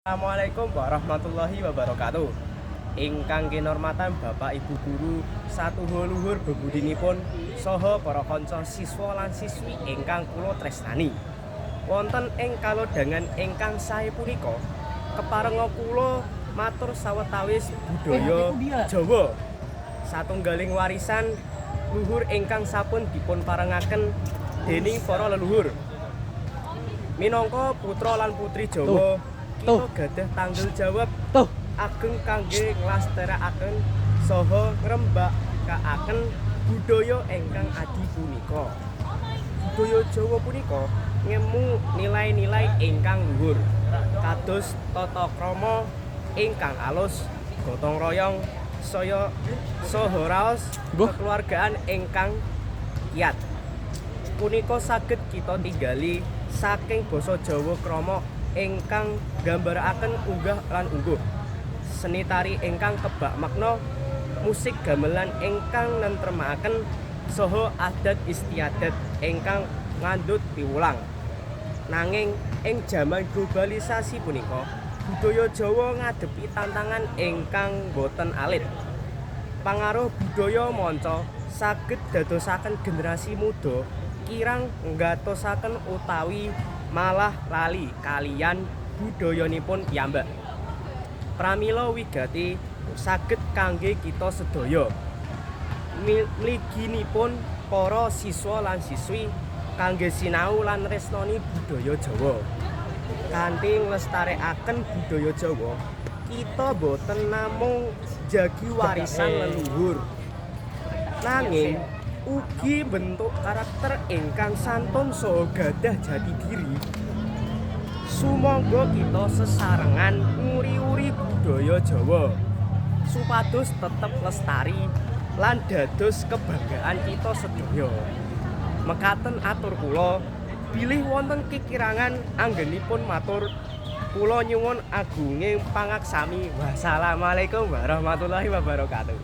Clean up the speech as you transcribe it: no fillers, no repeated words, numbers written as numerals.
Assalamualaikum warahmatullahi wabarakatuh. Ingkang kinormatan Bapak Ibu guru satuhu luhur bebudinipun saha para kanca siswa lan siswi ingkang kula tresnani. Wonten ing kalodhangan ingkang sae punika, keparenga kula matur sawetawis budaya Jawa. Satunggaling warisan luhur ingkang sampun dipun parengaken dening para leluhur. Minangka putra lan putri Jawa, kita gadah tanggung jawab ageng kangge nglestarekaken saha ngrembakakaken budaya ingkang adi punika. Budaya Jawa punika ngemu nilai-nilai ingkang luhur, kados tata krama ingkang alus, gotong royong, saya saha raos kekeluargaan ingkang kiat. Punika saged kita tingali saking basa Jawa krama ingkang nggambarakaken unggah lan ungguh, seni tari ingkang kebak makna, musik gamelan ingkang nentremaken, saha adat istiadat ingkang ngandhut piwulang. Nanging ing jaman globalisasi punika, budaya Jawa ngadepi tantangan ingkang boten alit. Pangaruh budaya manca saged dadosaken generasi muda kirang nggatosaken utawi malah lali kaliyan budayanipun piyambak. Pramila wigati saged kangge kita sedaya. Mliginipun para siswa lan siswi kangge sinau lan tresnani budaya Jawa. Kanthi nglestarekaken budaya Jawa, kita boten namung njagi warisan leluhur, nanging ugi mbentuk karakter ingkang santun saha gadah jati diri. Sumangga kita sesarengan nguri-uri budaya Jawa supados tetep lestari lan dados kebanggaan kita sedaya. Mekaten atur kula, bilih wonten kikirangan anggenipun matur, kula nyuwun agunging pangaksami. Wassalamualaikum warahmatullahi wabarakatuh.